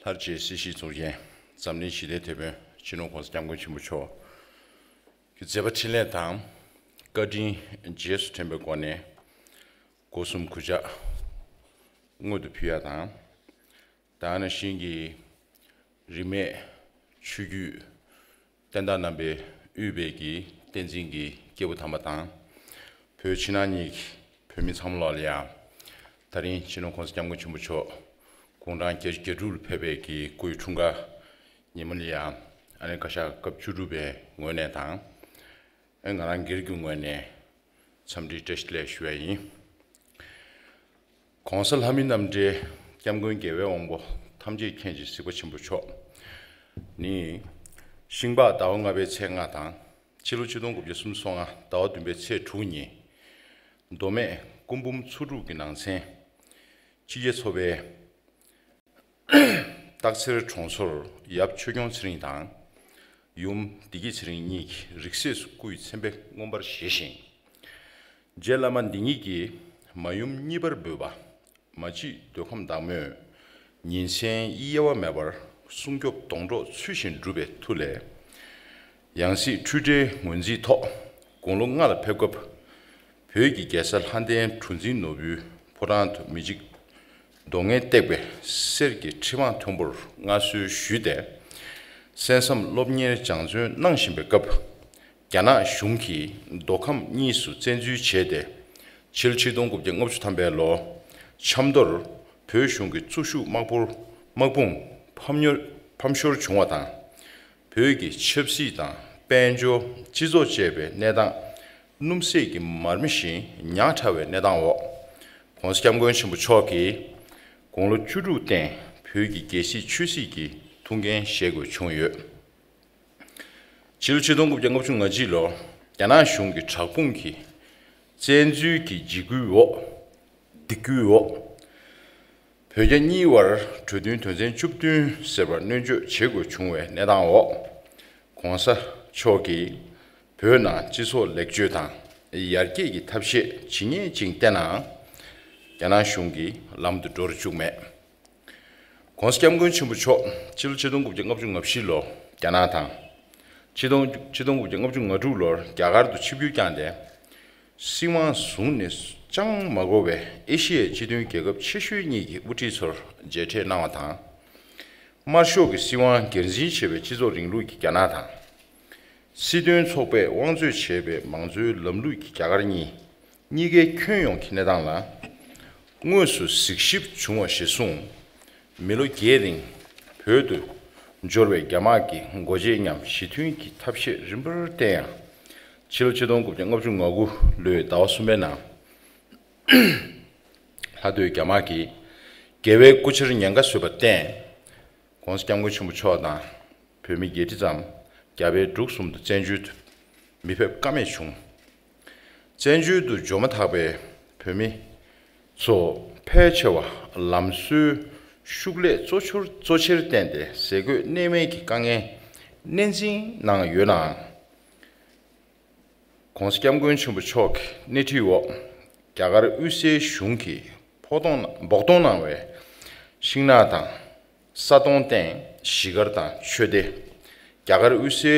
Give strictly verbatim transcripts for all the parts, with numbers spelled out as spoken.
ལྷར་བཅས་སྲིད་ཞིའི་གཙུག་རྒྱན་འཛམ་གླིང་ཞི་བདེའི་དེད་དཔོན་སྤྱི་ནོར་༸གོང་ས་༸སྐྱབས་མགོན་ཆེན་པོ་མཆོག་གི་མཛད་པ་འཕྲིན་ལས་དང་བཀའ་དྲིན་རྗེས་སུ་དྲན་པའི་སྒོ་ནས་སྒོ་གསུམ་གུས་ཕྱག་སྔོན་དུ་ཕུལ་ཡ་དང་། ད་ག་ནང་བཞིན་གྱི་རིས་མེད་ཆོས་བརྒྱུད་བསྟན་བདག་རྣམ་པས་དབུས་པའི་གི་བསྟན་འཛིན་གྱི་སྐྱེས་བུ་དམ་པ་དང་། བོད་ཕྱི་ནང་གཉིས་ཀྱི་བོད་མི་ཚང་མ་ལོག་ལ་ཡང་། ད་རིང་སྤྱི་ནོར་༸གོང་ས་༸སྐྱབས་མགོན་ཆེན་པོ་མཆོག་དགུང་གྲངས་བརྒྱད་ཅུ་གྱ་དྲུག་ལ་ཕེབས་པའི་གི་སྐུའི་འཁྲུངས་སྐར་ཉིན་མོ་ལ་ཡང་། ཨ་ནི་བཀའ་ཤག་སྐབས་བཅུ་དྲུག་པའི་ངོས་ནས་དང་། ཨ་ང་རང་སྒེར་གྱི་ངོས་ནས་འཚམས་འདྲི་བཀྲ་ཤིས་བདེ་ལེགས་ཞུ་བ་ཡིན། ༸གོང་ས་ལྷ་མི་རྣམ་འདྲེན་༸སྐྱབས་མགོན་རྒྱལ་བའི་དབང་པོ་ཐམས་ཅད་མཁྱེན་ཅིང་གཟིགས་པ་ཆེན་པོ་མཆོག་ནི། ཤིང་སྦག་ཟླ་བ་ལྔ་པའི་ཚེས་ལྔ་དང་། ཕྱི་ལོ་ཆིག་སྟོང་དགུ་བརྒྱ་སུམ་ཅུ་སོ་ལྔ་ཟླ་བ་བདུན་པའི་ཚེས་དྲུག་ཉིན། མདོ་སྨད་སྐུ་འབུམ་ཚོ་དྲུག་གི་ནང་ཚན། སྤྱི་རྒྱ་ཚོགས་པའི་སྟག་འཚེར་གྲོང་ཚོར་ཡབ་ཆོས་སྐྱོང་ཚེ་རིང་དང་། ཡུམ་བདེ་སྐྱིད་ཚེ་རིང་གཉིས་ཀྱིས་རིགས་སྲས་སུ་སྐུ་ཡི་མཚན་དཔེ་མངོན་པར་བཞེས་ཤིང་། རྗེ་བླ་མ་འདི་ཉིད་ཀྱིས་མ་ཡུམ་གཉིས་པར་འབོད་པ། མ་གཅིག་འདོད་ཁམས་བདག་མོས་ཉིན་མཚན་དབྱེ་བ་མེད་པར་སྲུང་སྐྱོབ་སྡོང་གྲོགས་ཚུལ་བཞིན་བསྒྲུབས་པའི་མཐུ་ལས། ཡང་སྲིད་འཁྲུལ་བྲལ་ངོས་འཛིན་ཐོག་དགུང་ལོ་ལྔ་ལ་ཕེབས་སྐབས། བོད་ཀྱི་རྒྱལ་ས་ལྷ་ལྡན་གྲུ་འཛིན་ནོར་བུའི་ཕོ་བྲང་དུ་མི་འཇིགས་གདོང་ལྔས་བཏེགས་པའི་གསེར་གྱི་ཁྲི་འཕང་མཐོན་པོར་མངའ་གསོལ་ཞུས་ཏེ། གསན་བསམ་སློབ་གཉེར་སྦྱང་བརྩོན་གནང་བཞིན་པའི་སྐབས། རྒྱ་ནག་གཞུང་གིས་མདོ་ཁམས་གཉིས་སུ་བཙན་འཛུལ་བྱས་ཏེ། ཕྱི་ལོ་ཆིག་སྟོང་དགུ་བརྒྱ་ལྔ་བཅུ་ཐམ་པའི་ལོ་ཆབ་མདོར་བོད་གཞུང་གི་གཙོ་ཤུགས་དམག་དཔུང་དམག་དཔུང་ཕམ་ཉོ་ཕམ་ཤོར་བྱུང་བ་དང་། བོད་ཀྱི་ཆབ་སྲིད་དང་དཔལ་འབྱོར་སྤྱི་ཚོགས་བཅས་པའི་གནས་སྟངས་སྣུམ་ཟད་ཀྱི་མར་མེ་བཞིན་ཉག་ཕྲ་བའི་གནས་སྟངས་འོག ༸གོང་ས་༸སྐྱབས་མགོན་ཆེན་པོ་མཆོག་གིས་དགུང་ལོ་བཅུ་དྲུག་སྟེང་བོད་ཀྱི་རྒྱལ་སྲིད་ཆོས་སྲིད་ཀྱི་ཐུགས་འགན་བཞེས་དགོས་བྱུང་ཡོད། ཕྱི་ལོ་ཆིག་སྟོང་དགུ་བརྒྱ་ལྔ་བཅུ་ང་གཅིག་ལོར་རྒྱ་ནག་གཞུང་གི་དྲག་དཔུང་གིས་བཙན་འཛུལ་གྱི་འཇིགས་སྐུལ་འོག་སྡིགས་སྐུལ་འོག་བོད་རྒྱ་གཉིས་བར་གྲོས་མཐུན་དོན་ཚན་བཅུ་བདུན་ཟེར་བར་སྣོན་འཇོག་བྱེད་དགོས་བྱུང་བའི་གནས་སྟངས་འོག ༸གོང་ས་མཆོག་གིས་བོད་ནང་སྤྱི་ཚོགས་ལེགས་བཅོས་དང་ཡར་རྒྱས་ཀྱི་ཐབས་ཤེས་ཇི་སྙེད་ཅིག་བསྟེན་ནའང་། རྒྱ་ནག་གཞུང་གིས་ལམ་དུ་འགྲོ་རུ་བཅུག་མེད། ༸གོང་ས་༸སྐྱབས་མགོན་ཆེན་པོ་མཆོག་ཕྱི་ལོ་ཆིག་སྟོང་དགུ་བརྒྱ་ལྔ་བཅུ་ང་བཞི་ལོར་རྒྱ་ནག་དང་། ཆིག་སྟོང་ཆིག་སྟོང་དགུ་བརྒྱ་ལྔ་བཅུ་ང་དྲུག་ལོར་རྒྱ་གར་དུ་ཆིབས་བསྒྱུར་བསྐྱངས་ཏེ། སྲིད་དབང་བཟུང་ནས་ཅང་མ་འགོར་བའི་ཨེ་ཤི་ཡའི་སྤྱི་མཐུན་རྒྱལ་ཁབ་ཆེ་ཤོས་གཉིས་ཀྱི་དབུ་ཁྲིད་ཚོར་མཇལ་འཕྲད་གནང་བ་དང་། དམར་ཤོག་གི་སྲིད་དབང་སྒེར་འཛིན་བྱེད་པའི་སྤྱི་ཚོགས་རིང་ལུགས་ཀྱི་རྒྱ་ནག་དང་། སྲིད་དོན་ཚོགས་པས་དབང་རྩོད་བྱེད་པའི་མང་གཙོའི་ལམ་ལུགས་ཀྱི་རྒྱ་གར་གཉིས། གཉིས་ཀའི་ཁྱོན་ཡོངས་ཀྱི་གནས་སྟངས་ལ་དངོས་སུ་གཟིགས་ཞིབ་བྱུང་བ་གཞིར་བཟུང་། མི་ལོ་བརྒྱད་རིང་བོད་དུ་འབྱོར་བའི་རྒྱ་དམག་གི་སྒོ་འབྱེད་མཉམ་ཞི་མཐུན་གྱི་ཐབས་ཤེས་རིམ་པར་བསྟན་ཡང་། ཕྱི་ལོ་ཆིག་སྟོང་དགུ་བརྒྱ་ལྔ་བཅུ་ང་དགུ་ལོའི་ཟླ་བ་གསུམ་པའི་ནང་། ལྷ་སྡོད་རྒྱ་དམག་གིས་རྒྱལ་བའི་སྐུ་ཕྱིར་ཉེན་ཁ་བཟོས་པར་བརྟེན། ༸གོང་ས་༸སྐྱབས་མགོན་ཆེན་པོ་མཆོག་དང་བོད་མི་བརྒྱད་ཁྲི་ཙམ་རྒྱ་བལ་འབྲུག་གསུམ་དུ་བཙན་བྱོལ་དུ་མི་ཕེབས་ཀ་མེད་བྱུང་། བཙན་བྱོལ་དུ་འབྱོར་མ་ཐག་པའི་བོད་མི་ཚོ་ཕལ་ཆེ་བ་ལམ་སྲོལ་ཤུགས་ལས་གཙོ་ཆེར་གཙོ་ཆེར་བརྟེན་ཏེ་ཟས་གོས་གནས་མལ་གྱི་དཀའ་ངལ་སྣེ་འཛིང་གནང་ཡོད་ནའང་། ༸གོང་ས་༸སྐྱབས་མགོན་ཆེན་པོ་མཆོག་གི་སྣེ་ཁྲིད་འོག་རྒྱ་གར་དབུས་སའི་གཞུང་གིས་ཕོག་གཏོང་འབོག་གཏོང་གནང་བའི་ཤིང་ནགས་དང་ས་དོང་སྟེང་གཞིས་སྒར་དང་ཆོས་སྡེ། རྒྱ་གར་དབུས་སའི་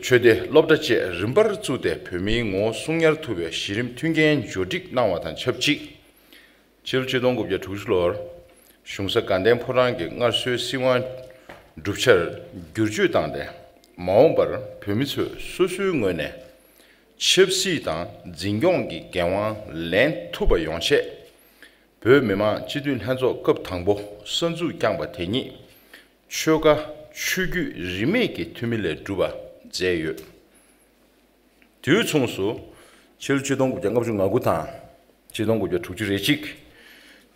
ཆོས་སྡེ་སློབ་གྲྭ་བཅས་རིམ་པར་བཙུགས་ཏེ་བོད་མིའི་ངོ་བོ་གསུང་ཉར་ཐུབ་པའི་གཞི་རིམ་མཐུན་རྐྱེན་བརྗོད་སྒྲིག་གནང་བ་དང་ཆབས་ཅིག་ཕྱི་ལོ་ཆིག་སྟོང་དགུ་བརྒྱ་དྲུག་ཅུ་ལོར་གཞུང་ས་དགའ་ལྡན་ཕོ་བྲང་གི་སྔར་སྲོལ་སྲིད་དབང་སྒྲུབ་འཆར་བསྒྱུར་བཅོས་བཏང་སྟེ། མ་འོངས་པར་བོད་མི་ཚོས་སོ་སོའི་ངོས་ནས་ཆབ་སྲིད་དང་འཛིན་སྐྱོང་གི་འགན་དབང་ལེན་ཐུབ་པ་ཡོང་ཆེད། བོད་མི་མང་སྤྱི་འཐུས་ལྷན་ཚོགས་སྐབས་དང་པོ་གསར་འཛུགས་བསྐྱངས་པ་དེ་ཉིད། ཆོལ་ཁ་ཆོས་བརྒྱུད་རིས་མེད་ཀྱི་འཐུས་མི་ལས་གྲུབ་པ་མཛད་ཡོད། དུས་མཚུངས་སུ། ཕྱི་ལོ་ཆིག་སྟོང་དགུ་བརྒྱ་ལྔ་བཅུ་ང་དགུ་དང་། ཆིག་སྟོང་དགུ་བརྒྱ་དྲུག་ཅུ་རེ་གཅིག་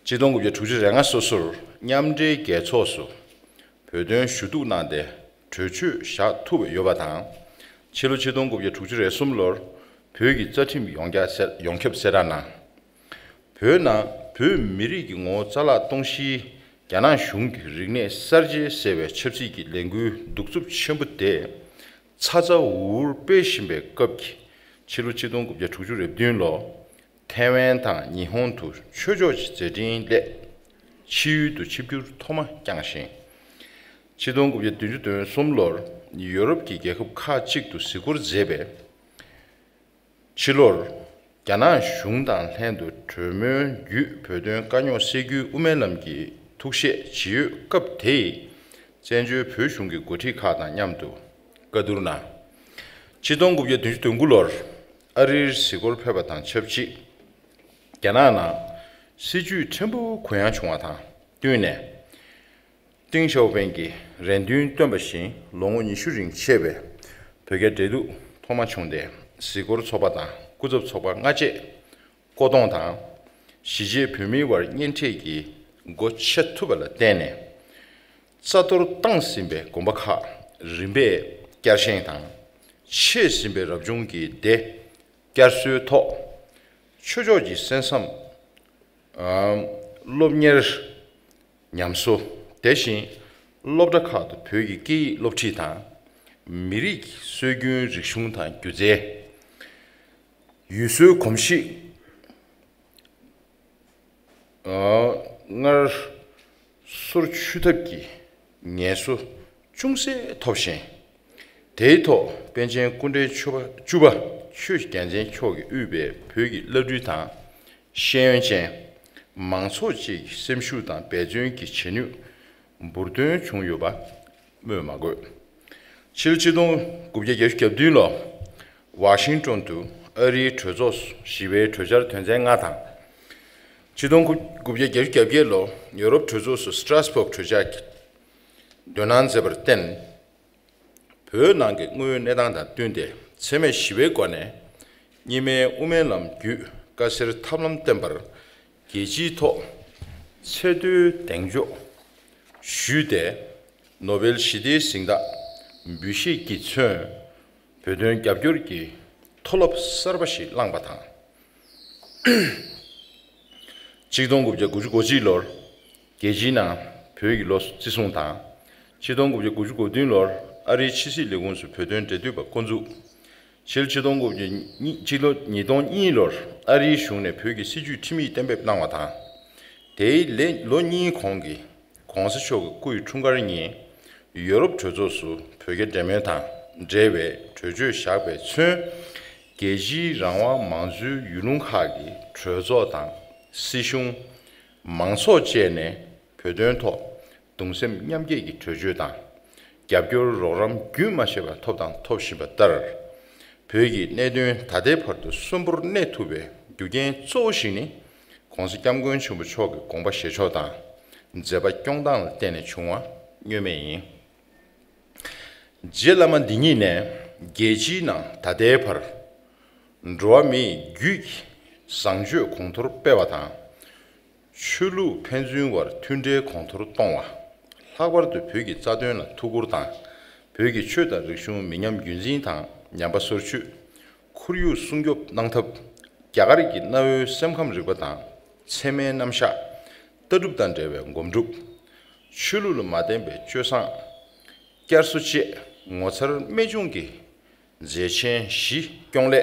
ཆིག་སྟོང་དགུ་བརྒྱ་དྲུག་ཅུ་རེ་ལྔ་སོ་སོར་མཉམ་འབྲེལ་རྒྱལ་ཚོགས་སུ་བོད་དོན་ཞུ་གཏུག་གནང་སྟེ་གྲོས་ཆོད་བཞག་ཐུབ་པ་ཡོད་པ་དང་། ཕྱི་ལོ་ཆིག་སྟོང་དགུ་བརྒྱ་དྲུག་ཅུ་རེ་གསུམ་ལོར་བོད་ཀྱི་རྩ་ཁྲིམས་ཡོངས་གྲགས་གསལ་ཡོངས་ཁྱབ་གསལ་བསྒྲགས་གནང་། བོད་ནང་བོད་མི་རིགས་ཀྱི་ངོ་བོ་རྩ་བརླག་གཏོང་གཞིའི་རྒྱ་ནག་གཞུང་གི་རིག་གནས་གསར་བརྗེ་ཟེར་བའི་ཆབ་སྲིད་ཀྱི་ལས་འགུལ་གདུག་རྩུབ་ཆེན་པོ་དེ་ཚ་ཚ་འུར་འུར་སྤེལ་བཞིན་པའི་སྐབས་ཀྱི་ཕྱི་ལོ་ཆིག་སྟོང་དགུ་བརྒྱ་དྲུག་ཅུ་རེ་བདུན་ལོ། ཐའེ་ཝན་དང་ཉི་ཧོང་དུ་ཆོས་ཕྱོགས་ཀྱི་མཛད་འཕྲིན་སླད། ཕྱི་ཡུལ་དུ་ཆིབས་བསྒྱུར་ཐོག་མ་བསྐྱངས་ཤིང་། ཆིག་སྟོང་དགུ་བརྒྱ་བདུན་ཅུ་དོན་གསུམ་ལོར་ཡུ་རོབ་ཀྱི་རྒྱལ་ཁབ་ཁག་ཅིག་ཏུ་གཟིགས་སྐོར་མཛད་པས། ཕྱི་ལོར། རྒྱ་ནག་གཞུང་དང་ལྷན་དུ་གྲོས་མོལ་བརྒྱུད་བོད་དོན་དཀའ་རྙོག་སེལ་རྒྱུའི་དབུ་མའི་ལམ་གྱི་ཐུགས་བཞེད་ཇི་ཡོད་སྐབས་དེའི་བཙན་བྱོལ་བོད་གཞུང་གི་འགོ་ཁྲིད་ཁག་དང་མཉམ་དུ་བཀའ་བསྡུར་གནང་། ཆིག་སྟོང་དགུ་བརྒྱ་བདུན་ཅུ་དོན་དགུ་ལོར་ཨ་རིར་གཟིགས་སྐོར་ཕེབས་པ་དང་ཆབས་ཅིག་རྒྱ་ནག་ནང་སྲིད་བྱུས་ཕྲན་བུ་གུ་ཡངས་བྱུང་བ་དང་བསྟུན་ནས། ཏེང་ཞའོ་ཕིང་གིས་རེ་འདུན་བཏོན་པ་བཞིན་ལོ་ངོ་ཉི་ཤུ་རིང་ཆད་པའི་བོད་རྒྱ་འབྲེལ་གཏུག་ཐོག་མ་བྱུང་སྟེ། གཟིགས་སྐོར་ཚོགས་པ་དང་སྐུ་ཚབ་ཚོགས་པ་སྔ་རྗེས་བསྐོ་གཏོང་དང་། གཞིས་བྱེས་བོད་མིའི་བར་གཉེན་འཕྲད་ཀྱི་སྒོ་ཕྱེ་ཐུབ་པ་ལ་བརྟེན་ནས། རྩ་གཏོར་བཏང་ཟིན་པའི་དགོན་པ་ཁག་རིམ་པས་བསྐྱར་བཞེངས་དང་། ཆད་ཟིན་པའི་རབ་བྱུང་གི་སྡེ་བསྐྱར་གསོའི་ཐོག་ཆོས་ཕྱོགས་ཀྱི་གསན་བསམ། སློབ་གཉེར་ཉམས་གསོ། དེ་བཞིན་སློབ་གྲྭ་ཁག་ཏུ་བོད་ཀྱི་སྐད་ཡིག་སློབ་ཁྲིད་དང་། མི་རིགས་སྲོལ་རྒྱུན་རིག་གཞུང་དང་སྒྱུ་རྩལ། ཡུལ་སྲོལ་གོམས་གཤིས་སྔར་སོར་ཆུད་ཐབས་ཀྱི་ངལ་གསོ་ཅུང་ཟད་ཐོབ་ཤིང་། དེའི་ཐོག་པཎ་ཆེན་སྐུ་ཕྲེང་བཅུ་པ་བཅུ་པ་ཆོས་རྒྱལ་མཚན་མཆོག་གིས་དབུས་པའི་བོད་ཀྱི་བླ་སྤྲུལ་དང་ཤེས་ཡོན་ཅན། མང་ཚོགས་བཅས་ཀྱི་སེམས་ཤུགས་དང་འབད་བརྩོན་གྱི་བྱེད་ནུས་འབུར་ཐོན་བྱུང་ཡོད་པ་སྨོས་མ་དགོས། ཕྱི་ལོ་ཆིག་སྟོང་དགུ་བརྒྱ་བརྒྱད་ཅུ་གྱ་བདུན་ལོ། ཝ་ཤིང་ཏོན་དུ་ཨ་རིའི་གྲོས་ཚོགས་སུ་ཞི་བའི་གྲོས་འཆར་དོན་ཚན་ལྔ་དང་། ཆིག་སྟོང་དགུ་བརྒྱ་བརྒྱད་ཅུ་གྱ་བརྒྱད་ལོ་ཡོ་རོབ་གྲོས་ཚོགས་སུ་སི་ཏྲ་སི་བྷོག་གྲོས་འཆར་གྱི་འདོན་གནང་མཛད་པར་བརྟེན། བོད་ནང་གི་དངོས་ཡོད་གནས་སྟངས་དང་བསྟུན་ཏེ་འཚེ་མེད་ཞི་བའི་སྒོ་ནས་གཉིས་སྨན་དབུ་མའི་ལམ་བརྒྱུད་དཀའ་སེལ་ཐབས་ལམ་བསྟེན་པར་རྒྱལ་སྤྱིའི་ཐོག་ཚད་མཐོའི་གདེང་འཇོག་ཞུས་ཏེ། ནོ་བེལ་ཞི་བདེའི་གཟེངས་རྟགས་འབུལ་བཞེས་ཀྱིས་མཚོན་བོད་དོན་རྒྱབ་སྐྱོར་གྱི་མཐོ་རླབས་གསར་པ་ཞིག་བསླངས་པ་དང་། ཆིག་སྟོང་དགུ་བརྒྱ་དགུ་བཅུ་གོ་གཅིག་ལོར་རྒྱལ་སྤྱིའི་ནང་བོད་ཀྱི་ལོ་བརྩི་སྲུང་དང་། ཆིག་སྟོང་དགུ་བརྒྱ་དགུ་བཅུ་གོ་བདུན་ལོར་ཨ་རིའི་ཕྱི་སྲིད་ལས་ཁུངས་སུ་བོད་དོན་འབྲེལ་མཐུད་པ་འགོ་འཛུགས། ཕྱི་ལོ་ཆིག་སྟོང་དགུ་བརྒྱ་གཉིས། ཕྱི་ལོ་ཉིས་སྟོང་གཉིས་ལོར་ཨ་རིའི་གཞུང་ནས་བོད་ཀྱི་སྲིད་བྱུས་ཁྲིམས་ཡིག་གཏན་འབེབས་གནང་བ་དང་། དེའི་ལོ་གཉིས་གོང་གི་༸གོང་ས་མཆོག་གི་སྐུ་ཡི་འཁྲུངས་སྐར་ཉིན། ཡོ་རོབ་གྲོས་ཚོགས་སུ་བོད་རྒྱ་འབྲེལ་མོལ་དང་འབྲེལ་བའི་གྲོས་ཆོད་བཞག་པས་མཚོན། རྒྱལ་སྤྱིའི་རང་དབང་མང་གཙོའི་ཡུལ་ལུང་ཁག་གི་གྲོས་ཚོགས་དང་། སྲིད་གཞུང་། མང་ཚོགས་བཅས་ནས་བོད་དོན་ཐོག་གདུང་སེམས་མཉམ་སྐྱེད་ཀྱི་གྲོས་ཆོད་དང་། རྒྱབ་སྐྱོར་རོགས་རམ་རྒྱུན་མ་ཆད་པར་ཐོབ་དང་ཐོབ་བཞིན་པ་ལྟར། བོད་ཀྱི་གནད་དོན་ད་ལྟའི་བར་དུ་གསོན་པོར་གནས་ཐུབ་པའི་རྒྱུ་རྐྱེན་གཙོ་བོ་ཞིག་ནི། ༸གོང་ས་༸སྐྱབས་མགོན་ཆེན་པོ་མཆོག་གི་དགོངས་པ་བཞེས་ཕྱོགས་དང་། མཛད་པ་སྐྱོང་སྟངས་ལ་བརྟེན་ནས་བྱུང་བ་བསྙོན་མེད་ཡིན། རྗེ་བླ་མ་འདི་ཉིད་ནས་རྒྱལ་སྤྱིའི་ནང་ད་ལྟའི་བར། འགྲོ་བ་མིའི་རྒྱུད་ཀྱི་བཟང་སྤྱོད་གོང་མཐོར་སྤེལ་བ་དང་། ཆོས་ལུགས་ཕན་ཚུན་དབར་མཐུན་འབྲེལ་གོང་མཐོར་གཏོང་བ། ལྷག་པར་དུ་བོད་ཀྱི་རྩ་དོན་ལ་ཐུགས་ཁུར་དང་། བོད་ཀྱི་ཆོས་དང་རིག་གཞུང་མི་ཉམས་རྒྱུན་འཛིན་དང་ཉམས་པ་སོར་ཆུད། ཁོར་ཡུག་སྲུང་སྐྱོབ་གནང་ཐབས། རྒྱ་གར་གྱི་གནའ་བོའི་སེམས་ཁམས་རིག་པ་དང་། ཚད་མའི་རྣམ་གཞག་ལྟ་གྲུབ་དང་འབྲེལ་བའི་སྒོམ་སྒྲུབ། ཆོས་ལུགས་ལ་མ་བརྟེན་པའི་སྤྱོད་བཟང་། བསྐྱར་གསོ་བཅས་ངོ་མཚར་རྨད་བྱུང་གི་མཛད་ཆེན་བཞི་སྐྱོང་སླད།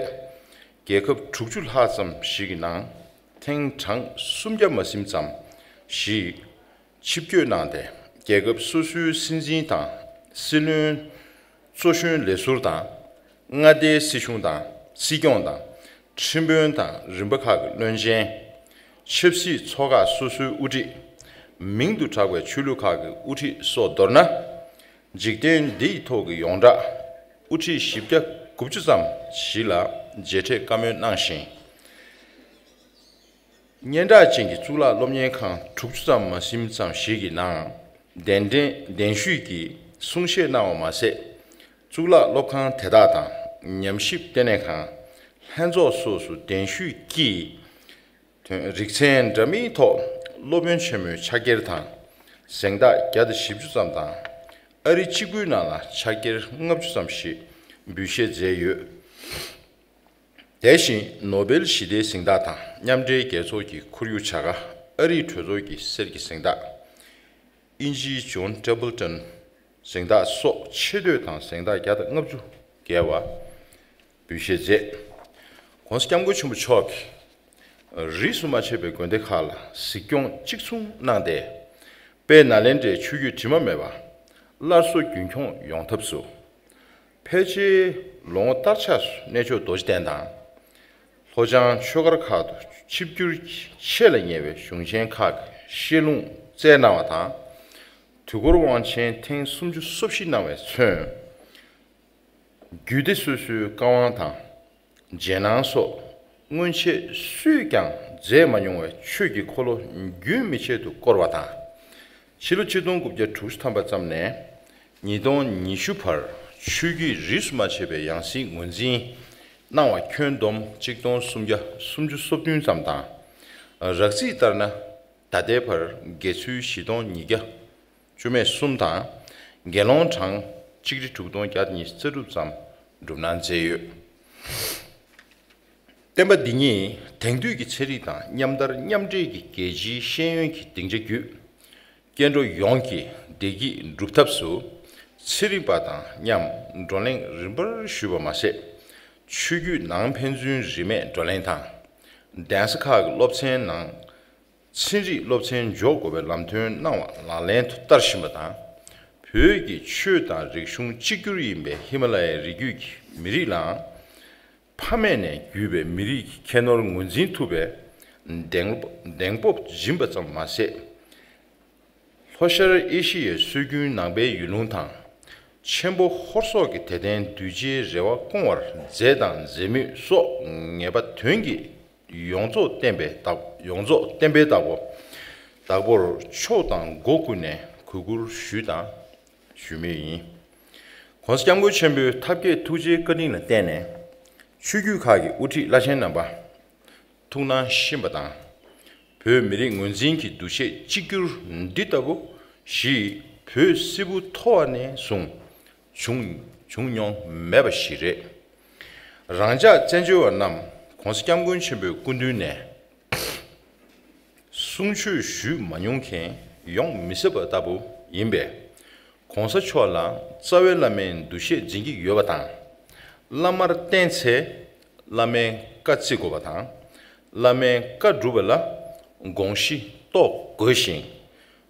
རྒྱལ་ཁབ་དྲུག་ཅུ་ལྷག་ཙམ་ཞིག་གི་ནང་ཐེངས་གྲངས་སུམ་བརྒྱ་མ་ཟིན་ཙམ་ཞིག་ཆིབས་བསྐྱོད་གནང་སྟེ། རྒྱལ་ཁབ་སོ་སོའི་སྲིད་འཛིན་དང་། སྲིད་བློན། གཙོ་གཞོན་ལས་ཟུར་དང་། མངའ་སྡེའི་སྲིད་གཞུང་དང་། སྲིད་སྐྱོང་དང་། ཁྲིམས་དཔོན་དང་རིམ་པ་ཁག་གི་བློན་ཆེན། ཆབ་སྲིད་ཚོགས་ཁག་སོ་སོའི་དབུ་ཁྲིད། མིང་དུ་གྲགས་པའི་ཆོས་ལུགས་ཁག་གི་དབུ་ཁྲིད་སོགས། མདོར་ན། འཇིག་རྟེན་འདི་ཡི་ཐོག་གི་ཡོངས་གྲགས་དབུ་ཁྲིད་བཞི་བརྒྱ་དགུ་བཅུ་ཙམ་ཞིག་ལ་མཇལ་འཕྲད་བཀའ་མོལ་གནང་ཞིང་། སྙན་གྲགས་ཅན་གྱི་གཙུག་ལག་སློབ་གཉེར་ཁང་དྲུག་ཅུ་ཙམ་མ་ཟིན་ཙམ་ཞིག་གི་ནང་གདན་འདྲེན་གདན་ཞུས་ཀྱིས་གསུང་བཤད་གནང་བ་མ་ཟད། གཙུག་ལག་སློབ་ཁང་དེ་དག་དང་། ཉམས་ཞིབ་ལྟེ་གནས་ཁང་། ལྷན་ཚོགས་སོགས་སུ་གདན་ཞུས་ཀྱིས། དོན་རིག་ཚན་འདྲ་མིན་ཐོག་སློབ་ཡོན་ཆེན་མོའི་ཕྱག་འཁྱེར་དང་། གཟེངས་རྟགས་བརྒྱ་དང་བཞི་བཅུ་ཙམ་དང་། ཨ་རི་གཅིག་པུའི་ནང་ལ་ཕྱག་འཁྱེར་ལྔ་བཅུ་ཙམ་ཞིག་འབུལ་བཞེས་མཛད་ཡོད། དེ་བཞིན་ནོ་བེལ་ཞི་བདེའི་གཟེངས་རྟགས་དང་། མཉམ་འབྲེལ་རྒྱལ་ཚོགས་ཀྱི་ཁོར་ཡུག་བྱ་དགའ། ཨ་རིའི་གྲོས་ཚོགས་ཀྱི་གསེར་གྱི་གཟེངས་རྟགས། དབྱིན་ཇིའི་ཇོན་ཊེམ་པལ་ཊོན་གཟེངས་རྟགས་སོགས་ཆེ་བསྟོད་དང་གཟེངས་རྟགས་བརྒྱ་དང་ལྔ་བཅུ་བརྒལ་བ་འབུལ་བཞེས་མཛད། ༸གོང་ས་༸སྐྱབས་མགོན་ཆེན་པོ་མཆོག་གིས་ རིས་སུ་མ་ཆད་པའི་དགོན་སྡེ་ཁག་ལ་གཟིགས་སྐྱོང་གཅིག་མཚུངས་གནང་སྟེ། དཔལ་ནཱ་ལེནྡྲའི་ཆོས་བརྒྱུད་དྲི་མ་མེད་པ་སླར་གསོ་རྒྱུན་འཁྱོངས་ཡོང་ཐབས་སུ། ཕལ་ཆེར་ལོ་ངོ་སྟར་ཆགས་སུ་གནས་མཆོག་རྡོ་རྗེ་གདན་དང་། ལྷོ་བྱང་ཆོས་སྒར་ཁག་ཏུ་ཆིབས་བསྒྱུར་གྱི་ཆེད་ལ་ཉེ་བའི་གཞུང་ཆེན་ཁག་གི་བཤད་ལུང་བསྩལ་གནང་བ་དང་། དུས་འཁོར་དབང་ཆེན་ཐེངས་སུམ་ཅུ་སོ་བཞི་གནང་བས་མཚོན། རྒྱུད་སྡེ་སོ་སོའི་བཀའ་དབང་དང་རྗེས་གནང་སོགས་སྔོན་ཆད་སུས་ཀྱང་མཛད་མ་མྱོང་བའི་ཆོས་ཀྱི་འཁོར་ལོ་རྒྱུན་མི་ཆད་དུ་བསྐོར་བ་དང་། ཕྱི་ལོ་ཆིག་སྟོང་དགུ་བརྒྱ་དྲུག་ཅུ་ཐམ་པ་ཙམ་ནས་ཉིས་སྟོང་ཉི་ཤུ་བར་ཆོས་བརྒྱུད་རིས་སུ་མ་ཆད་པའི་ཡང་སྲིད་ངོས་འཛིན་གནང་བ་ཁྱོན་བསྡོམས་གཅིག་སྟོང་སུམ་བརྒྱ་སུམ་ཅུ་སོ་བདུན་ཙམ་དང་། རགས་རྩིས་ལྟར་ན། ད་ལྟའི་བར་དགེ་ཚུལ་བཞི་སྟོང་ཉིས་བརྒྱ་བཅུ་མེད་གསུམ་དང་། དགེ་སློང་གྲངས་གཅིག་ཁྲི་དྲུག་སྟོང་བརྒྱ་ཉི་ཤུ་རྩ་དྲུག་ཙམ་སྒྲུབ་གནང་མཛད་ཡོད། བསྟན་པ་འདི་ཉིད་དེང་དུས་ཀྱི་ཚན་རིག་དང་མཉམ་དར་མཉམ་འདྲེས་ཀྱི་རྒྱལ་སྤྱིའི་ཤེས་ཡོན་གྱི་སྡིངས་ཆ་བརྒྱུད། སྐྱེ་འགྲོ་ཡོངས་ཀྱི་བདེ་སྐྱིད་སྒྲུབ་ཐབས་སུ། ཚན་རིག་པ་དང་མཉམ་བགྲོ་གླེང་རིམ་པར་ཞུས་པ་མ་ཟད། ཆོས་བརྒྱུད་ནང་ཕན་ཚུན་རིས་མེད་བགྲོ་གླེང་དང་། གདན་ས་ཁག་གི་སློབ་ཚན་ནང་། ཚན་རིག་སློབ་ཚན་འཇོག་དགོས་པའི་ལམ་སྟོན་གནང་བ་ལག་ལེན་དུ་བསྟར་བཞིན་པ་དང་། བོད་ཀྱི་ཆོས་དང་རིག་གཞུང་གཅིག་གྱུར་ཡིན་པའི་ཧི་མ་ལ་ཡའི་རི་རྒྱུད་ཀྱི་མི་རིགས་ལའང་། ཕ་མེས་ནས་བརྒྱུད་པའི་མི་རིགས་ཀྱི་ཁྱད་ནོར་ངོས་འཛིན་ཐུབ་པའི་གདེང་གདེང་སྤོབས་སྦྱིན་པ་ཙམ་མ་ཟད། ལྷོ་ཤར་ཨེ་ཤི་ཡའི་སྲོལ་རྒྱུན་ནང་པའི་ཡུལ་ལུང་དང་། ཆེན་པོ་ཧོར་སོག་གི་དད་ལྡན་གདུལ་བྱའི་རེ་བ་སྐོང་བར་མཛད་དང་མཛད་མུས་སོགས་ངེས་པ་དོན་གྱི་ཡོངས་རྫོགས་བསྟན་པའི་བདག་ཡོངས་རྫོགས་བསྟན་པའི་བདག་པོ། བདག་པོར་ཕྱོགས་དང་སྒོ་ཀུན་ནས་གུས་བཀུར་ཞུས་དང་ཞུ་མུས་ཡིན། ༸གོང་ས་༸སྐྱབས་མགོན་ཆེན་པོའི་ཐབས་མཁས་ཐུགས་རྗེའི་བཀའ་དྲིན་ལ་བརྟེན་ནས། ཆོས་བརྒྱུད་ཁག་གི་དབུ་ཁྲིད་བླ་ཆེན་རྣམ་པ། ཐུགས་སྣང་ཤེས་པ་དང་། བོད་མི་རིགས་ངོས་འཛིན་གྱི་འདུ་ཤེས་གཅིག་གྱུར་འདི་ལྟ་བུ་ཞིག་བོད་སིལ་བུ་མཐོ་བ་ནས་བཟུང་བྱུང་བྱུང་མྱོང་མེད་པ་ཞིག་རེད། རང་ཅག་བཙན་བྱོལ་བ་རྣམས་༸གོང་ས་༸སྐྱབས་མགོན་ཆེན་པོའི་སྐུ་མདུན་ནས་གསུང་ཆོས་ཞུས་མ་མྱོང་མཁན་ཡོང་མི་སྲིད་པ་ལྟ་བུ་ཡིན་པས། ༸གོང་ས་མཆོག་ལ་རྩ་བའི་བླ་མའི་འདུ་ཤེས་འཛིན་གྱི་ཡོད་པ་དང་། བླ་མར་བསྟེན་ཚེ། བླ་མའི་བཀའ་བརྩི་དགོས་པ་དང་། བླ་མའི་བཀའ་སྒྲུབ་པ་ལ་དགོངས་གཞི་རྟོགས་དགོས་ཤིང་།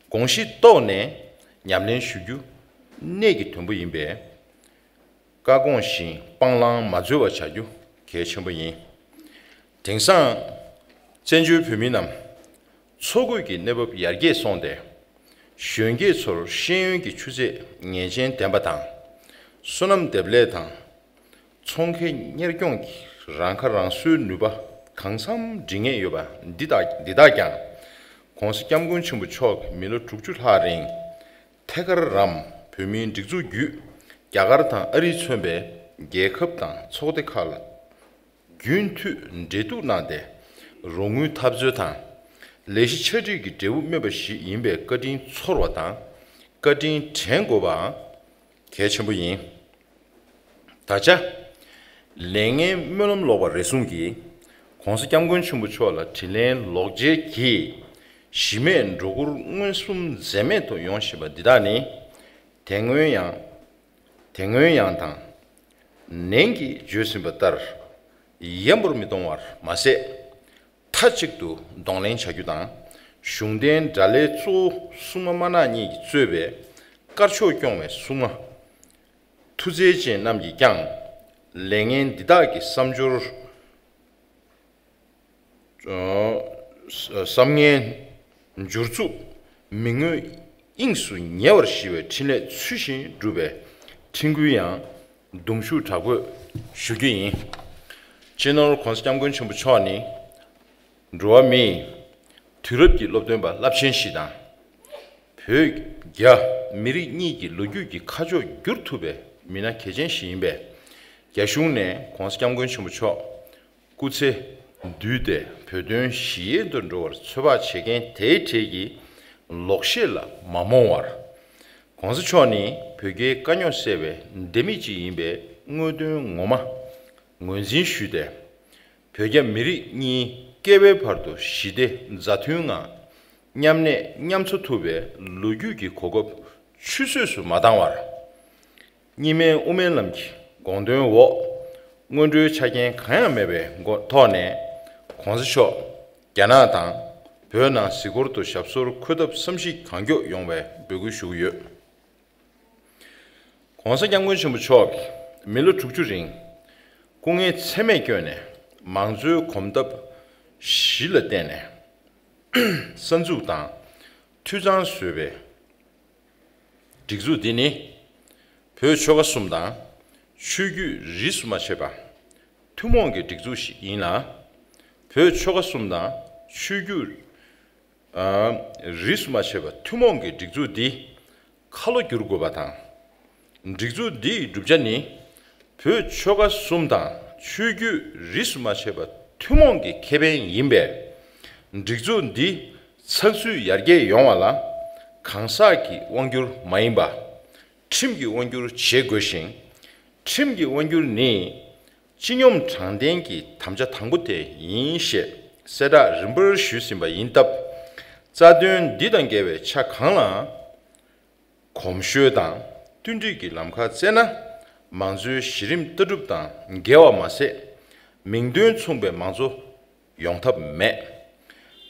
དགོངས་གཞི་རྟོགས་ནས་ཉམས་ལེན་ཞུ་རྒྱུ་གནད་ཀྱི་དོན་པོ་ཡིན་པས། བཀའ་དགོངས་བཞིན་སྤང་བླང་མ་འཛོལ་བ་བྱ་རྒྱུ་གལ་ཆེན་པོ་ཡིན། དེང་སང་བཙན་བྱོལ་བོད་མི་རྣམས་འཚོ་གོས་ཀྱི་གནས་བབ་ཡར་རྒྱས་སོང་སྟེ། གཞོན་སྐྱེས་ཚོར་ཤེས་ཡོན་གྱི་ཆུ་ཚད་ངེས་ཅན་ལྡན་པ་དང་། སོ་ནམ་འདེབས་ལས་དང་། ཚོང་ཁེ་གཉེར་སྐྱོང་གི་རང་ཁ་རང་གསོའི་ནུས་པ་གང་འཚམ་འབྲི་ངེས་ཡོད་པ་འདི་དག་འདི་དག་ཀྱང་༸གོང་ས་༸སྐྱབས་མགོན་ཆེན་པོ་མཆོག་གིས་མི་ལོ་དྲུག་ཅུ་ལྷག་རིང་ཐད་ཀར་རམ་བོད་མིའི་སྒྲིག་འཛུགས་བརྒྱུད་རྒྱ་གར་དང་ཨ་རིས་མཚོན་པའི་རྒྱལ་ཁབ་དང་ཚོགས་སྡེ་ཁག་ལ་རྒྱུན་མཐུད་འབྲེལ་གཏུག་གནང་སྟེ། རོགས་དངུལ་འཐབ་རྩོད་དང་། ལས་གཞི་ཆ་སྒྲིག་གི་འབྲས་བུ་སྨིན་པ་ཞིག་ཡིན་པའི་བཀའ་དྲིན་ཚོར་བ་དང་། བཀའ་དྲིན་དྲན་དགོས་པའང་གལ་ཆེན་པོ་ཡིན། ད་ཆ། ལས་ངན་སྨོན་ལམ་ལོག་པ་རེ་ཟུང་གིས་༸གོང་ས་༸སྐྱབས་མགོན་ཆེན་པོ་མཆོག་ལ་དྲིན་ལན་ལོག་འཇལ་གྱིས་གཞི་མེད་སྒྲོ་སྐུར་མངོན་སུམ་འཛེམ་མེད་དུ་ཡོང་བཞིན་པ་འདི་དག་ནི། དེ་སྔོན་ཡང་། དེ་སྔོན་ཡང་དང་། ནན་གྱིས་བརྗོད་ཟིན་པ་ལྟར། ཡ་འབོར་མི་གཏོང་བར་མ་ཟད། མཐའ་གཅིག་ཏུ་གདོང་ལེན་བྱ་རྒྱུ་དང་། གཞུང་འབྲེལ་དགྲ་ལྷའི་གཙོ་བོ་སྲུང་མ་དམར་ནག་གཉིས་ཀྱིས་གཙོས་པའི་དཀར་ཕྱོགས་སྐྱོང་བའི་སྲུང་མ། མཐུ་རྩལ་ཅན་རྣམས་ཀྱིས་ཀྱང་ལས་ངན་འདི་དག་གི་བསམ་སྦྱོར། བསམ་ངན་འགྱུར་རྩུབ་མི་མངོན་དབྱིངས་སུ་ཉེ་བར་ཞི་བའི་ཕྲིན་ལས་ཚུལ་བཞིན་སྒྲུབ་པའི་ཕྲིན་སྐུལ་ཡང་གདུང་ཤུགས་དྲག་པོས་ཞུ་རྒྱུ་ཡིན། སྤྱི་ནོར་༸གོང་ས་༸སྐྱབས་མགོན་ཆེན་པོ་མཆོག་ནི། འགྲོ་བ་མིའི་དུས་རབས་ཀྱི་སློབ་སྟོན་པ་རླབས་ཆེན་ཞིག་དང་། བོད་རྒྱ་མི་རིགས་གཉིས་ཀྱི་ལོ་རྒྱུས་ཀྱི་ཁ་ཕྱོགས་བསྒྱུར་ཐུབ་པའི་མི་སྣ་གལ་ཆེན་ཞིག་ཡིན་པས། རྒྱ་གཞུང་ནས་༸གོང་ས་༸སྐྱབས་མགོན་ཆེན་པོ་མཆོག་སྐུ་ཚེ་བསྡུས་ཏེ་བོད་དོན་ཞི་ཡལ་དུ་འགྲོ་བར་ཚོད་དཔག་བྱེད་མཁན་དེའི་གྲས་ཀྱི་ལོག་བཤད་ལ་མ་རྨོངས་བར། ༸གོང་ས་མཆོག་ནི་བོད་རྒྱའི་དཀའ་རྙོག་སེལ་བའི་ལྡེ་མིག་ཅིག་ཡིན་པའི་དངོས་དོན་ངོ་མ་ངོས་འཛིན་ཞུས་ཏེ། བོད་རྒྱ་མི་རིགས་གཉིས་བསྐལ་པའི་བར་དུ་ཞི་བདེ་མཛའ་མཐུན་ངང་མཉམ་གནས་མཉམ་འཚོ་ཐུབ་པའི་ལོ་རྒྱུས་ཀྱི་གོ་སྐབས་ཆུད་ཟོས་སུ་མ་བཏང་བར། གཉིས་སྨན་དབུ་མའི་ལམ་གྱི་དགོངས་དོན་འོག་སྔོན་འགྲོའི་ཆ་རྐྱེན་གང་ཡང་མེད་པའི་སྒོ་ཐོག་ནས་༸གོང་ས་མཆོག་ རྒྱ་ནག་དང་བོད་ནང་གཟིགས་སྐོར་དུ་ཞབས་སོར་འཁོད་ཐབས་བསམ་གཞིག་གང་མགྱོགས་ཡོང་བའི་འབོད་སྐུལ་ཞུ་གི་ཡོད། ༸གོང་ས་༸སྐྱབས་མགོན་ཆེན་པོ་མཆོག་གིས་མི་ལོ་དྲུག་ཅུ་རིང་སྐུ་ངལ་ཚད་མེད་བསྐྱོན་ནས་མང་གཙོའི་གོམ་སྟབས་གཞི་ལ་བརྟེན་ནས་གསར་འཛུགས་དང་འཐུས་ཚང་བཟོས་པའི་སྒྲིག་འཛུགས་འདི་ནི་བོད་ཆོལ་ཁ་གསུམ་དང་ཆོས་བརྒྱུད་རིས་སུ་མ་ཆད་པ་ཐུན་མོང་གི་སྒྲིག་འཛུགས་ཤིག་ཡིན་ལ། བོད་ཆོལ་ཁ་གསུམ་དང་ཆོས་བརྒྱུད་ཨ་རིས་སུ་མ་ཆད་པ་ཐུན་མོང་གི་སྒྲིག་འཛུགས་འདི་ཁ་ལོ་བསྒྱུར་དགོས་པ་དང་། སྒྲིག་འཛུགས་འདིའི་བསྒྲུབ་བྱ་ནི་བོད་ཆོལ་ཁ་གསུམ་དང་ཆོས་བརྒྱུད་རིས་སུ་མ་ཆད་པ་ཐུན་མོང་གི་ཁེ་ཕན་ཡིན་པས། སྒྲིག་འཛུགས་འདི་ཚགས་ཚུད་ཡར་རྒྱས་ཡོང་བ་ལ་གང་ཟག་གི་དབང་སྒྱུར་མ་ཡིན་པ་ཁྲིམས་ཀྱི་དབང་སྒྱུར་བྱེད་དགོས་ཤིང་། ཁྲིམས་ཀྱི་དབང་སྒྱུར་ནི་སྤྱི་སྙོམས་དྲང་བདེན་གྱི་དམ་བཅའ་དང་པོ་དེ་ཡིན་ཞེས་གསལ་བསྒྲགས་རིམ་པར་ཞུས་ཟིན་པ་ཡིན་སྟབས། རྩ་དོན་འདི་དང་འགལ་བའི་ཆ་གང་ལའང་གོམས་ཤོས་དང་བསྟུན་སྒྲིག་གི་ལམ་ཁ་བཙལ་ན། མང་གཙོའི་གཞི་རིམ་ལྟ་གྲུབ་དང་འགལ་བ་མ་ཟད། མིང་དོན་མཚུངས་པའི་མང་གཙོ་ཡོང་ཐབས་མེད།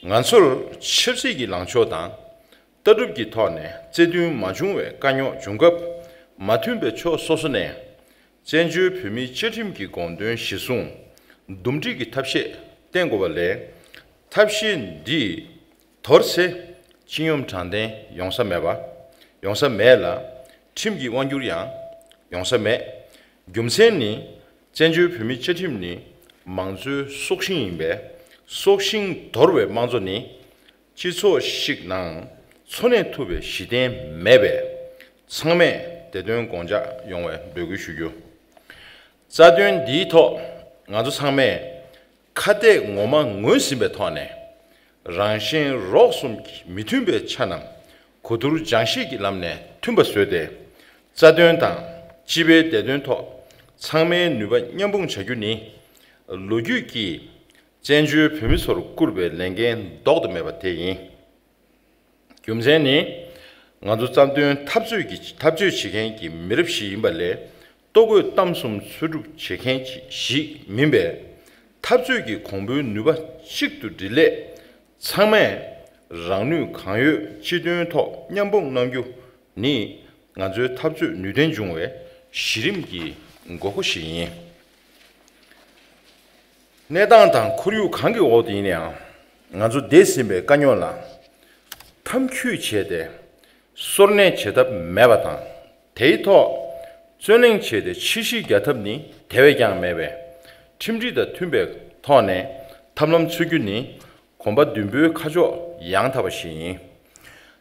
ང་ཚོར་ཆབ་སྲིད་ཀྱི་ལངས་ཕྱོགས་དང་ལྟ་གྲུབ་ཀྱི་ཐོག་ནས་བརྩེ་མཐུན་མ་བྱུང་བའི་དཀའ་རྙོག་འབྱུང་སྐབས། མ་མཐུན་པའི་ཕྱོགས་སོ་སོ་ནས་བཙན་བྱོལ་བོད་མིའི་བཅའ་ཁྲིམས་ཀྱི་དགོངས་དོན་གཞིར་བཟུང་འདུམ་འགྲིག་གི་ཐབས་ཤེས་བསྟེན་དགོས་པ་ལས། ཐབས་ཤེས་འདིས་དོར་ཚེ་སྤྱི་སྙོམས་དྲང་བདེན་ཡོང་ས་མེད་པ། ཡོང་ས་མེད་ལ། ཁྲིམས་ཀྱི་དབང་སྒྱུར་ཡང་ཡོང་ས་མེད། རྒྱུ་མཚན་ནི། བཙན་བྱོལ་བོད་མིའི་བཅའ་ཁྲིམས་ནི་མང་གཙོའི་སྲོག་ཤིང་ཡིན་པས། སྲོག་ཤིང་དོར་བའི་དམངས་གཙོ་ནི་སྤྱི་ཚོགས་ཤིག་ནང་འཚོ་གནས་ཐུབ་པའི་གཞི་རྟེན་མེད་པས། ཚང་མས་དེ་དོན་དགོངས་འཇགས་ཡོང་བའི་འབོད་སྐུལ་ཞུ་རྒྱུ། རྩ་དོན་འདིའི་ཐོག་ང་ཚོ་ཚང་མས་ཁ་གཏད་ངོ་མ་ངོས་ཟིན་པའི་ཐོག་ནས། རང་གཞན་རོགས་གསུམ་གྱི་མི་མཐུན་པའི་ཆ་རྣམས་གོ་བསྡུར་སྦྱང་ཤེས་ཀྱི་ལམ་ནས་མཐུན་པ་བཟོས་ཏེ། རྩ་དོན་དང་སྤྱི་པའི་བདེ་དོན་ཐོག་ཚང་མའི་ནུས་པ་མཉམ་སྤུངས་བྱ་རྒྱུ་ནི། ལོ་རྒྱུས་ཀྱིས་བཙན་བྱོལ་བོད་མི་ཚོར་བསྐུར་བའི་ལས་འགན་ལྡོག་ཏུ་མེད་པ་དེ་ཡིན། རྒྱུ་མཚན་ནི། ང་ཚོ་རྩ་དོན་འཐབ་རྩོད་ཀྱི་འཐབ་རྩོད་བྱེད་མཁན་གྱི་མི་རབས་ཤིག་ཡིན་པ་ལས། ལྟོ་གོས་གཏམ་གསུམ་འཚོལ་སྒྲུབ་བྱེད་མཁན་ཞིག་མིན་པས། འཐབ་རྩོད་ཀྱི་གོང་བུའི་ནུས་པ་གཅིག་ཏུ་སྒྲིལ་སླད། ཚང་མས་རང་ནུས་གང་ཡོད་སྤྱི་དོན་ཐོག་མཉམ་སྤུངས་གནང་རྒྱུ་ནི། ང་ཚོའི་འཐབ་རྩོད་ནུས་ལྡན་འབྱུང་བའི་གཞི་རིམ་གྱི་དགོས་མཁོ་ཞིག་ཡིན། གནས་སྟངས་དང་ཁོར་ཡུག་གང་གི་འོག་ཏུ་ཡིན་ཡང་། ང་ཚོ་འདས་ཟིན་པའི་དཀའ་རྙོག་ལ་མཐའ་འཁྱོལ་བྱས་ཏེ། སོར་གནས་བྱེད་ཐབས་མེད་པ་དང་། དེའི་ཐོག་བརྩོན་ལེན་བྱས་ཏེ་ཕྱིར་བཤིག་རྒྱག་ཐབས་ནི་དེ་བས་ཀྱང་མེད་པས། ཁྲིམས་སྒྲིག་དང་མཐུན་པའི་ཐོག་ནས་ཐབས་ལམ་འཚོལ་རྒྱུ་ནི་གོམ་པ་མདུན་སྤོས་ཁ་ཕྱོགས་ཡང་དག་པ་ཞིག་ཡིན།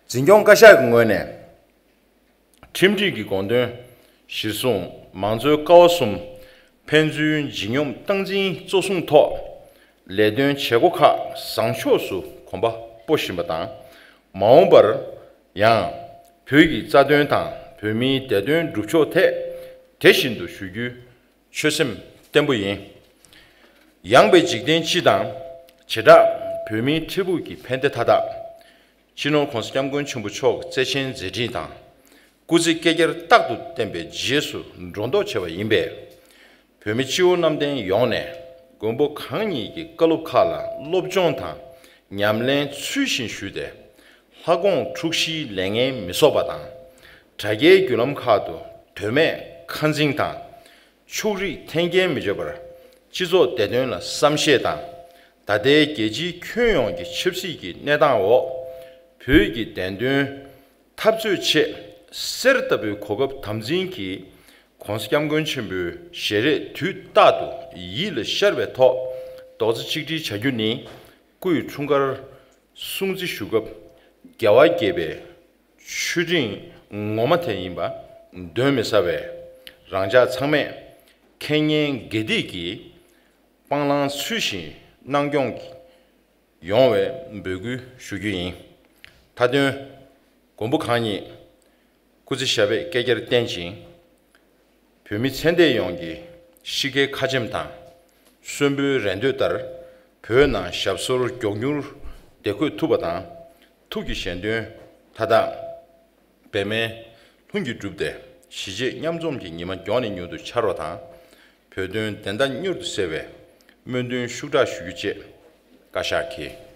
འཛིན་སྐྱོང་བཀའ་ཤག་གི་ངོས་ནས། ཁྲིམས་སྒྲིག་གི་དགོངས་དོན་གཞིར་བཟུང་མང་གཙོའི་ཀ་བ་གསུམ་ཕན་ཚུན་ལྗིད་སྙོམས་སྟངས་འཛིན་གཙོ་བཟུང་ཐོག་ལས་དོན་བྱེད་སྒོ་ཁག་བཟང་ཕྱོགས་སུ་གོམ་པ་སྤོ་བཞིན་པ་དང་། མ་འོངས་པར་ཡང་བོད་ཀྱི་རྩ་དོན་དང་བོད་མིའི་བདེ་དོན་སྒྲུབ་ཕྱོགས་ཐད་དེ་བཞིན་དུ་ཞུ་རྒྱུའི་ཆོད་སེམས་བརྟན་པོ་ཡིན། ཡངས་པའི་འཇིག་རྟེན་སྤྱི་དང་། བྱེ་བྲག་བོད་མིའི་འཕྲལ་ཕུགས་ཀྱི་ཕན་བདེ་མཐའ་དག་སྤྱི་ནོར་༸གོང་ས་༸སྐྱབས་མགོན་ཆེན་པོ་མཆོག་གི་བརྩེ་ཆེན་མཛད་འཕྲིན་དང་། སྐུ་ཚེ་བསྐལ་བརྒྱར་རྟག་ཏུ་བརྟན་པའི་རྗེས་སུ་འགྲོ་མདོག་བྱེད་པ་ཡིན་པས། བོད་མི་སྤྱི་བོ་གནམ་བསྟན་ཡོངས་ནས་མགོན་པོ་གང་ཉིད་ཀྱི་བཀའ་སློབ་ཁག་ལ་སློབ་སྦྱོང་དང་ཉམས་ལེན་ཚུལ་བཞིན་ཞུས་ཏེ། ལྷ་དགོངས་འཁྲུགས་གཞིའི་ལས་ངན་མི་བསགས་པ་དང་། དྲ་རྒྱའི་བརྒྱུད་ལམ་ཁག་ཏུ་དོན་མེད་ཁ་འཛིང་དང་། ཕྱོགས་རིས་འཐེན་འཁྱེར་མི་བྱེད་པར་སྤྱི་ཚོགས་བདེ་དོན་ལ་བསམ་ཤེས་དང་། ད་ལྟའི་རྒྱལ་སྤྱིའི་ཁྱོན་ཡོངས་ཀྱི་ཆབ་སྲིད་ཀྱི་གནས་སྟངས་འོག་བོད་ཀྱི་བདེན་དོན་འཐབ་རྩོད་ཆེད་གསེར་ལྟ་བུའི་གོ་སྐབས་དམ་འཛིན་གྱིས། ༸གོང་ས་༸སྐྱབས་མགོན་ཆེན་པོའི་ཞལ་རས་དུས་རྟག་ཏུ་ཡིད་ལ་ཤར་བའི་ཐོག་རྡོག་རྩ་གཅིག་སྒྲིལ་བྱ་རྒྱུ་ནི། སྐུ་ཡི་འཁྲུངས་སྐར་སྲུང་བརྩི་ཞུ་སྐབས་རྒྱལ་བ་དགྱེས་པའི་མཆོད་སྤྲིན་ངོ་མ་དེ་ཡིན་པ་གདོན་མི་ཟ་བས། རང་ཅག་ཚང་མས་མཁས་སྙན་དགེ་སྡིག་གི་སྤང་བླང་ཚུལ་བཞིན་གནང་སྐྱོང་ཡོང་བའི་འབོད་སྐུལ་ཞུ་རྒྱུ་ཡིན། མཐའ་དོན། མགོན་པོ་གང་ཉིད་སྐུ་ཚེ་ཞབས་པད་བསྐལ་བརྒྱར་བརྟན་ཅིང་། བོད་མི་ཚེ་འདས་ཡོངས་ཀྱི་གཤིས་ཀའི་ཁ་ཆེམས་དང་། གསོན་པོའི་རེ་འདོད་ལྟར་བོད་ནང་ཞབས་སོར་མགྱོགས་མྱུར་བདེ་འཁོད་ཐུབ་པ་དང་། ཐུགས་ཀྱི་བཞེད་དོན་མཐའ་དག་འབད་མེད་ལྷུན་གྱིས་གྲུབ་སྟེ། གཞིས་བྱེས་མཉམ་འཛོམས་ཀྱི་ཉི་མ་མགྱོགས་ནས་མྱུར་དུ་འཆར་བ་དང་། བོད་དོན་བདེན་མཐའ་མྱུར་དུ་གསལ་བའི་སྨོན་འདུན་ཤུགས་དྲག་ཞུ་རྒྱུ་བཅས་བཀའ་ཤག་གིས་